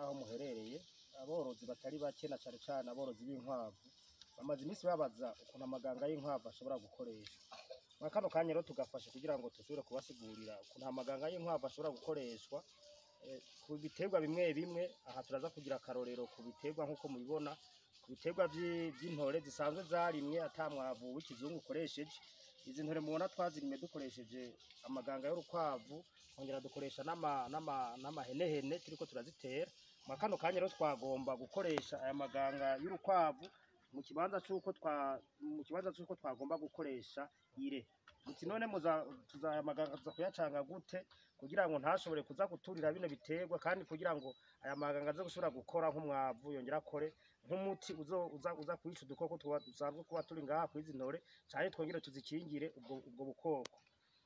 Aho muherereye, aborozi batari bake na cane cane aborozi b'inkwavu bamaze iminsi babaza ukuntu amaganga y'inkwavu ashobora gukoreshwa. Mwa kano kanya rero tugafashe kugira ngo dushobore kubasigurira ukuntu amaganga y'inkwavu ashobora gukoreshwa ku biterwa bimwe bimwe. Aha turaza kugira akarorero ku biterwa nk'uko mubibona, ku biterwa vy'intore zisanzwe zarimwe ata mwavu w'ikizungu ukoresheje. Izi ntore mubona twazirimye dukoresheje amaganga y'urukwavu, twongera dukoresha n'amahenehene turiko turazitera. Mwa kano kanya rero twagomba gukoresha aya maganga y'urukwavu mu kibanza c'uko twagomba gukoresha ire. Muti none muza tuza aya maganga tuza kuyacanga gute kugira ngo ntashobore kuza guturira bino biterwa, kandi kugira ngo aya maganga aze gushobora gukora nk'umwavu yongera akore nk'umuti uza kwica udukoko dusanzwe kuba turi ngaha kwizi ntore, canke twongere tuzikingire ubwo bukoko.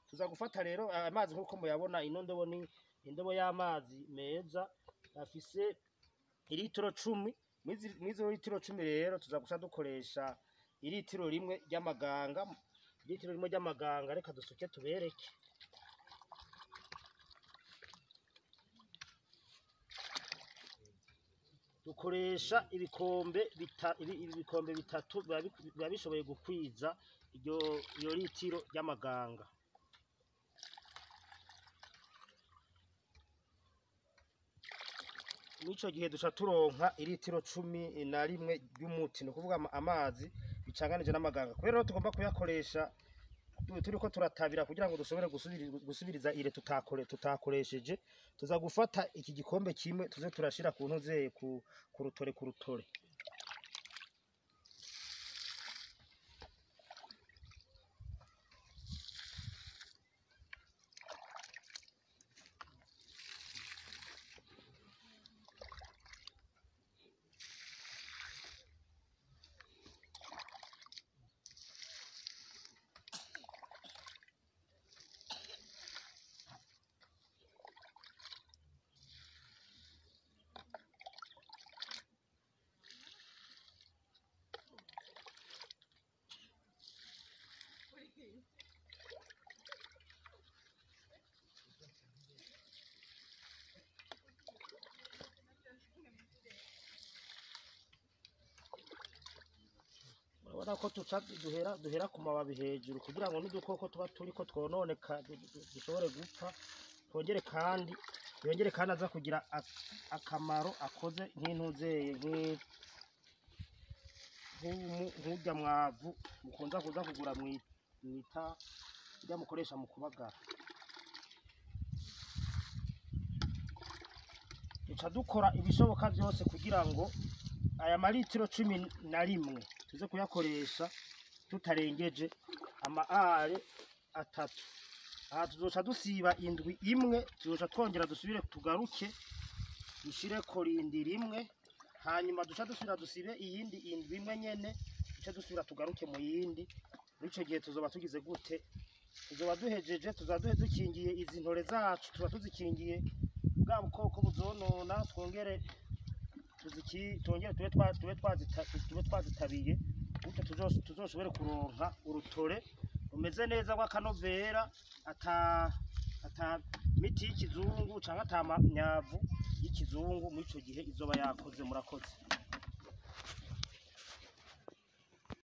Tuza gufata rero aya mazi nk'uko muyabona, ino ndobo ni indobo y'amazi meza afise iritiro 10. Mwizi litiro 10 rero tuza guca dukoresha iritiro rimwe ry'amaganga. Iritiro rimwe ry'amaganga, reka dusuke tubereke. Dukoresha ibikombe bitatu biba bishoboye gukwiza iyo litiro ry'amaganga. Mwico gihe duca turonka iritiro 11 ry'umuti, ni ukuvuga amazi bicanganije n'amaganga. Kubera rero tugomba kuyakoresha turiko turatabira kugira ngo dushobore gusubiriza ire tutakoresheje, tuza gufata iki gikombe kimwe tuze turashira ku ntuze ku rutore ku rutore. Urabona ko tuca duhera ku mababi hejuru kugira ngo n'udukoko tuba turiko twononeka dushobore gupfa, twongere kandi yongere kandi aza kugira akamaro akoze nk'intuzeye nk'urya mwavu mukunza kuza kugura mwita urya mukoresha mu kubagara. Duca dukora ibishoboka byose kugira ngo aya maritiro 11 tuze kuyakoresha tutarengeje ama are 3. Aha tuzoca dusiba indwi imwe, tuzoca twongera dusubire tugaruke dushire korindi rimwe, hanyuma duca dusubira dusibe iyindi indwi imwe nyene, duce dusubira tugaruke mu yindi. Muri ico gihe tuzoba tugize gute? Tuzoba duhejeje, tuzoba dukingiye izi ntore zacu, tuba tuzikingiye bwa bukoko buzonona, twongere tongere tube twazitabiye gutyo tuzoshobore kuronka urutore rumeze neza rw'akanovera, ata miti y'ikizungu canke ata myavu y'ikizungu muri ico gihe izoba yakoze. Murakoze.